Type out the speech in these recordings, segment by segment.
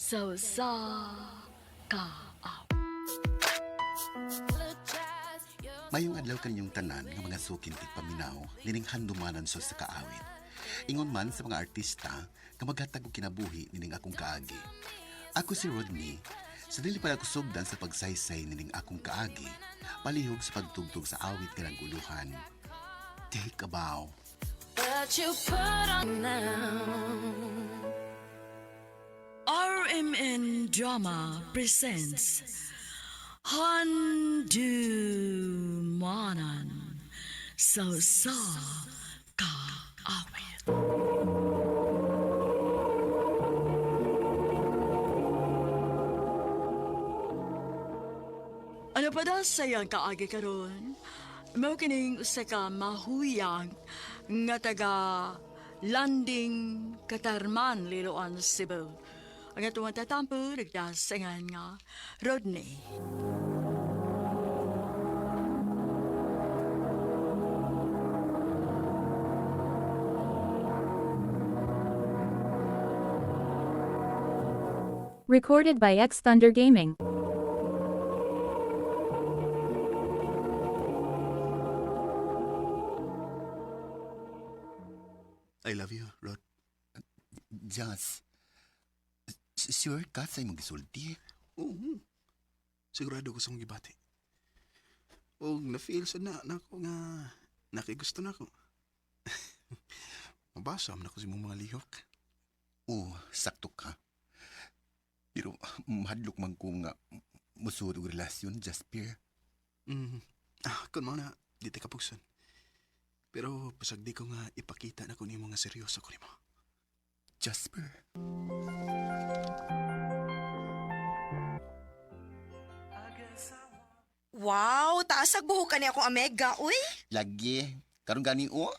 Sa usa ka awit. Mayong adlaw kaninyong tanan nga mga sukin tigpaminaw nining handumanan sa sa kaawit. Ingon man sa mga artista nga maghatag og kinabuhi nining akong kaagi. Ako si Rodney. Sa dili pa ako sugdan sa pagsaysay nining akong kaagi, palihog sa pagtugtog sa awit nga naguluhan. Take a bow. But you put on now. RMN Drama presents Handumanan sa usa ka awit. Ano pa daw sayang kaagi karon? Mao kining usa ka mahuyang nga taga Landing Katarman, Liloan, Cebu. Ang atong tatampo nagdasangan nga Rodney. Recorded by X Thunder Gaming. I love you, Rod. Jas, sure ka sa imong gisulti? Oo. Sigurado ko sa akong gibati. Og na-feel sa na, na ako nga nakigusto na ako. Mabasa man ako sa imong mga lihok. Oo, sakto ka. Pero mahadlok man ko nga musuod og relasyon, Jasper. Ah, kun mao na, di ta kapugson. Pero pasag di ko nga ipakita na ko nimo nga seryoso ko nimo. Jasper. Wow, taas ag buhok ka ni akong amega, uy. Lagi, karon gani o.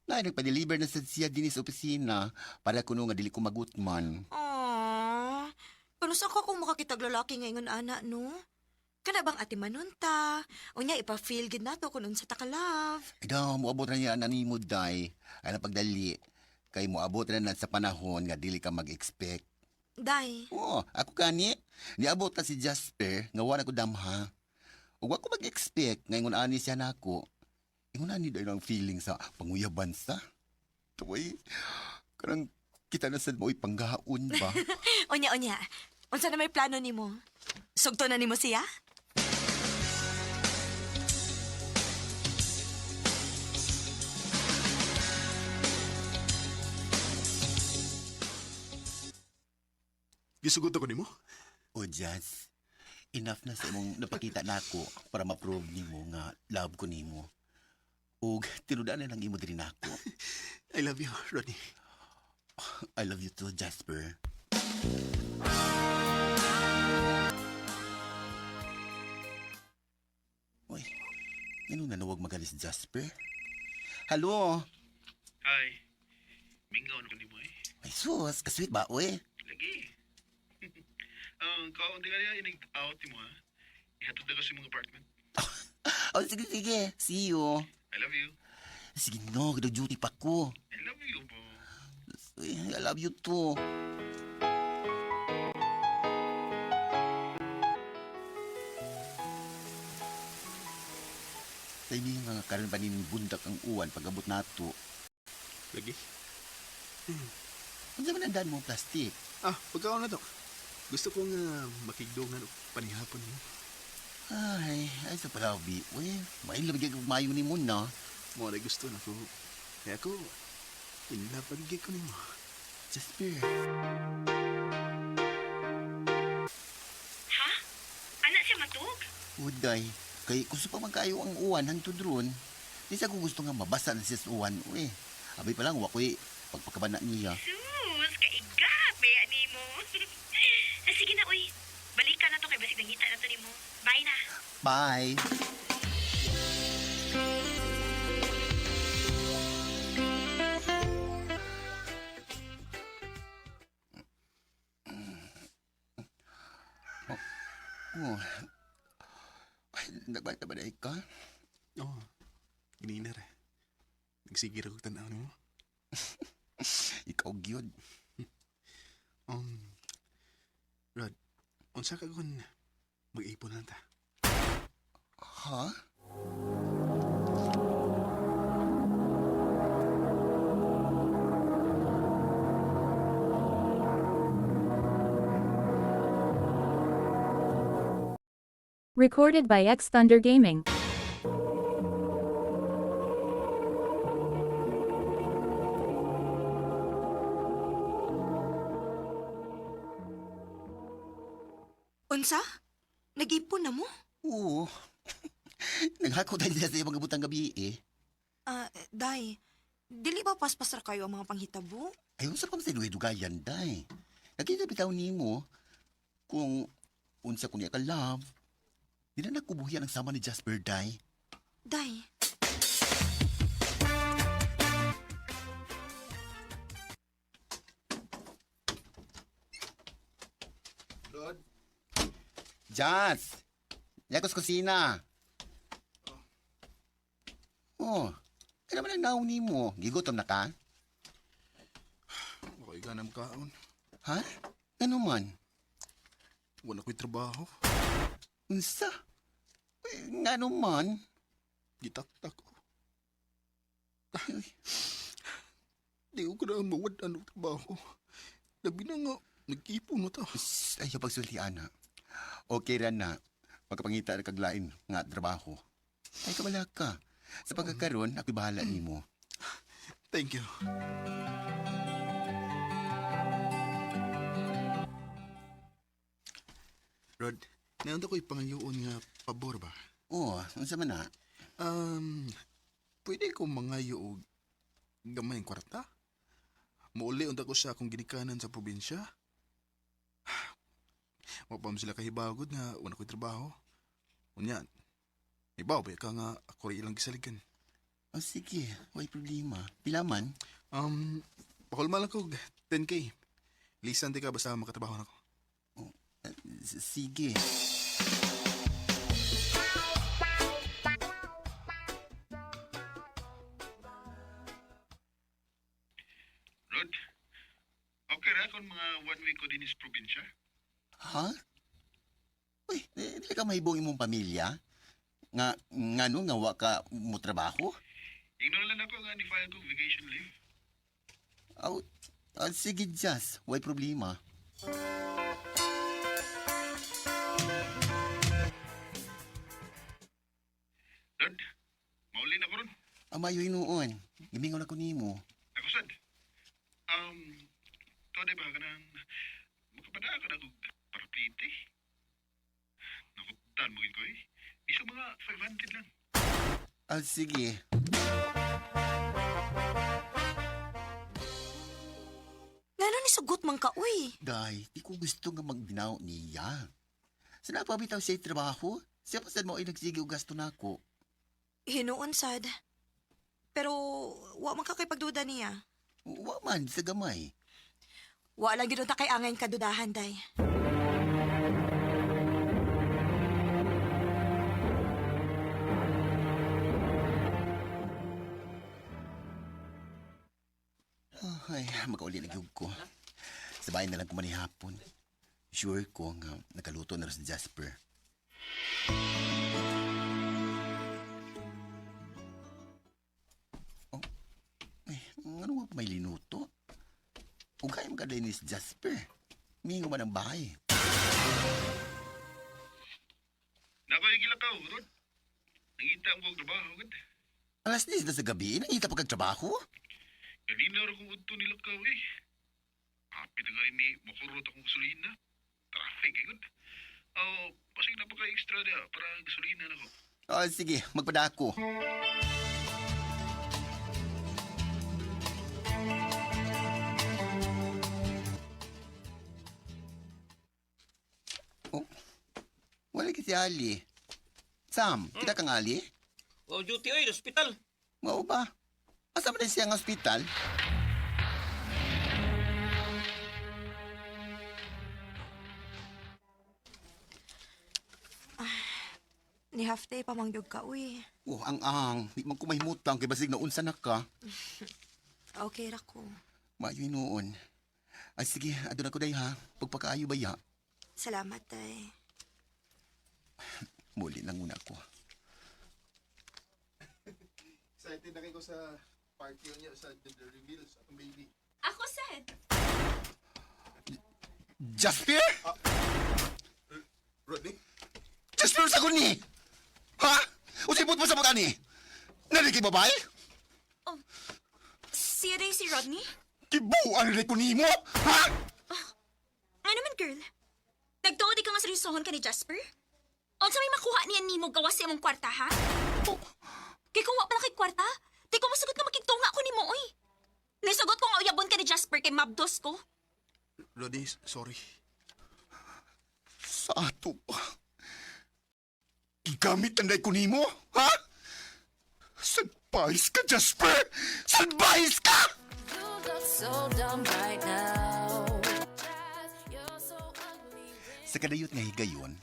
Na nagpa-deliver na sad siya dinhi sa opisina para kuno nga dili ko magutman. Aww. Paano sa ko kung makakitag lalaki ngayon, ana, no? Kana bang ati manunta? Unya, ipa-feel gid nato kung unsa ta ka love. Ay daw, moabot na niya ana nimo day. Ay na pagdali. Kay moabot na na sa panahon nga dili ka mag-expect. Day, Oo, ako gani. Niabot na si Jasper nga wala ko damha. Ug wa ko mag-expect nga ingon ani siya nako. Ingon ani dahil ang feeling sa panguyaban sa. Tuway, karang kita na sad mo panggaon ba? unya, unya. Unsa na may plano nimo? Sugto na nimo siya? Gisugot ako nimo? O Jazz, enough na sa imong napakita nako para ma-prove nimo nga love ko nimo. Ug tinudan na lang imo diri nako. I love you, Rodney. I love you too, Jasper. Uy, ano na nawag magalis si Jasper? Hello? Ay, mingaw na ko nimo eh. Ay sus, kasweet ba, uy? Lagi. Ang kaon di kaya inig out mo ha. Ihatod na ko sa imong apartment. Oh, sige, sige. See you. I love you. Sige no, duty pa ko. I love you, bo. Uy, I love you too. Timing nga karon pa nin bundak ang uwan pag-abot nato. Lagi. Unsa man ang daan mo plastic? Ah, pagkaon na to. Gusto ko nga makigdungan og panihapon mo. Ay, ay sa palabi. Uy, may labig kag mayo ni mo na. Mo na gusto na ko. Kaya ako, in love pagigig ko nimo. Jasper. Ha? Ana siya matug? Uday, kay gusto pa man kayo ang uwan hangtod ron. Di sa ko gusto nga mabasa na siya sa uwan. Uy, abi pa lang wa ko'y pagpakabana niya. Sus, kaigap, baya nimo. Ah, sige na, uy. Balikan na to kay basig nangita na to nimo. Bye na. Bye. Oh. Ay, nagbata ba na ka? Oo. Oh, ginina ra. Nagsigir ako tanaw nimo. Ikaw gyud. Unsa ka kung mag-ipon na ta? Ha? Recorded by X Thunder Gaming. Unsa? Nag-ipon na mo? Oo. Naghako tayo sa iyong mga gabi eh. Ah, day, dili ba paspas ra kayo ang mga panghitabo? Ay, unsa pa man sa dugayan, day. Nakita bitaw nimo kung unsa ko niya ka love. Di na nakubuhian ang sama ni Jasper, day. Day, Rod? Jas! Yakos kusina. Oh, kaya naman ang naong nimo. Gigutom na ka? Okay ka na makaon. Ha? Ano man? Wala ko'y trabaho. Unsa? Uy, ngano man? Gitaktak ko. Di ko na mawad-an og trabaho. Labi na nga, nag-ipon mo ta. Shh, ayaw pagsulti, ana. Okay ra na. Pagkapangita na kaglain nga trabaho. Ay, kabala ka. Sa pagkakaroon, ako'y bahala nimo. Thank you. Rod, naunta ko'y pangayoon nga pabor ba? Oh, unsa man na? Um, pwede ko mangayo og gamay ang kwarta? Muuli unta ko sa akong ginikanan sa probinsya. Wa pa man sila kahibagod nga wala ko'y trabaho. Unya, ibaw ba ka nga ako rin ilang gisaligan. Oh, sige, way problema. Pila man? Um, pakulma lang ko 10K. Lisan di ka basta makatrabaho na ko. Sige. Rod, okay ra kung mga one week ko din is probinsya? Ha? Uy, di ka mahibong imong pamilya? Nga, nga no, nga wa ka mo trabaho? Ignore lang ako nga ni-file ko vacation leave. Aw, ah, sige, Jas. Way problema. Rod, mauli na ko ron. Amayo hinuon. Gimingon ako nimo. Ako sad. Um, to di ba ka nang makapadaan ka na kog paraplite? Nakutan mo ko eh. Bisa mga 500 lang. Ah, sige. ngano ni sugot man ka, uy? Day, di ko gusto nga magbinaw niya. Sa napabitaw siya trabaho, siya pa sad mo ay nagsige og gasto nako. Hinuon sad. Pero wa man ka kay pagduda niya. Wa man sa gamay. Wa lang gid unta kay angayn kadudahan, day. Ay, makauli na gyud ko. Sa bahay na lang ko manihapon. Sure ko nga nakaluto na rin si Jasper. Oh, ay, ano nga pa may linuto? Ugay mo ni si Jasper. Mingo man ang bahay. Nako yung gilakaw, Rod. Nangita ang kong trabaho, gud. Alas 10 na sa gabi, nangita pa kag trabaho? Ganina ra kong udto nilakaw eh. Happy na kayo ni makurot akong gasolina. Traffic, eh, gud. Oh, pasig na pa ka extra na para gasolina na ko. Oh, sige, magpadako. Oh, wala kasi Ali. Sam, kita kang Ali? Oh, duty oy, hospital. Mao ba? Asa man siya ang ospital? Ni half day pa mangyog ka, uy. Oh, ang ang, di man ko mahimutang kay basig na unsa na ka. Okay ra ko. Maayo noon. Ay sige, aduna ko day ha. Pagpakaayo ba ya? Salamat, tay. Muli lang una ko. Excited na kayo ko sa party niya sa gender reveal sa atong baby. Ako sad. Jasper? Rodney? Jasper sa ni! Ha? Usipot mo sa mga ni? Naliki babae? Siya day si Rodney? Kibuan rin ko nimo? Ha? Ano man, girl? Nagtuo di ka nga seryosohon ka ni Jasper? Unsa may makuha niya nimo gawas sa imong kwarta, ha? Oh, Kay kung wa pa na kay kwarta, di ko masugot nga makigtunga ko nimo, oy. Nisugot ko nga uyabon ka ni Jasper kay mabdos ko. Rodney, sorry. Sa ato pa. Gigamit ang ko nimo? Ha? Salbahis ka, Jasper! Salbahis ka! You look so dumb right now. You're so ugly. Sa kadayot nga higayon,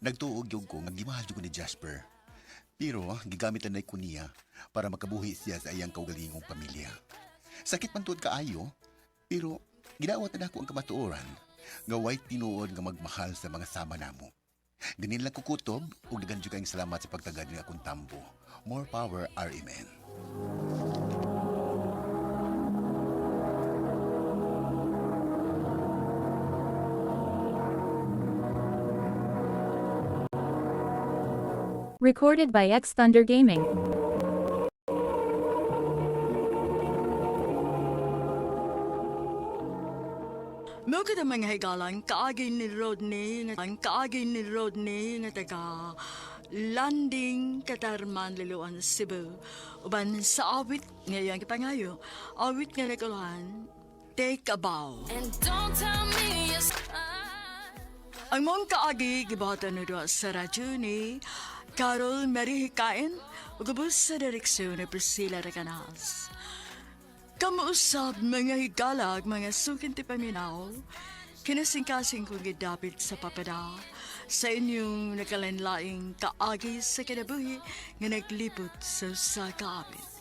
nagtuog yung ko nga gimahal jud ko ni Jasper. Pero gigamit na ko niya para makabuhi siya sa iyang kaugalingong pamilya. Sakit man tuod kaayo, pero gidawat na nako ang kamatuoran nga way tinuod nga magmahal sa mga sama namo. Ganin lang kukutob ug daghan jud kayong salamat sa pagtagad ng akong tambo. More power RMN. Recorded by X Thunder Gaming. Mao kita mga higalan, kaagi ni Rodney, ang kaagi ni Rodney nga taga Landing Katarman, Liloan, Cebu. Uban sa awit ngayong gipangayo, awit nga nakuluhan, Take a Bow. And don't tell me it's Ang mong kaagi gibuhatan ni doa sa radyo ni Carol Mary Hikain ug ubos sa direksyon ni Priscilla Recanals. Kamuusab mga higalag, mga sukin ti paminaw, kinasingkasing kong gidapit sa papada sa inyong nakalanlaing kaagi sa kinabuhi nga naglipot sa usa ka awit.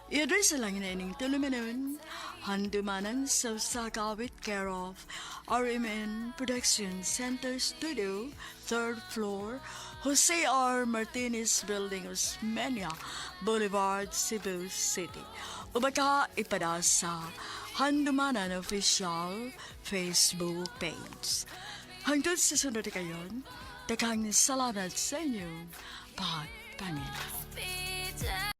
I-address lang na ining tulumanon, handumanan sa usa ka awit care of RMN Production Center Studio, third floor, Jose R. Martinez Building, Osmeña Boulevard, Cebu City. O baka ipada sa Handumanan Official Facebook page. Hangtod sa sunod kayon, daghang salamat sa inyong pagpaminaw. be down.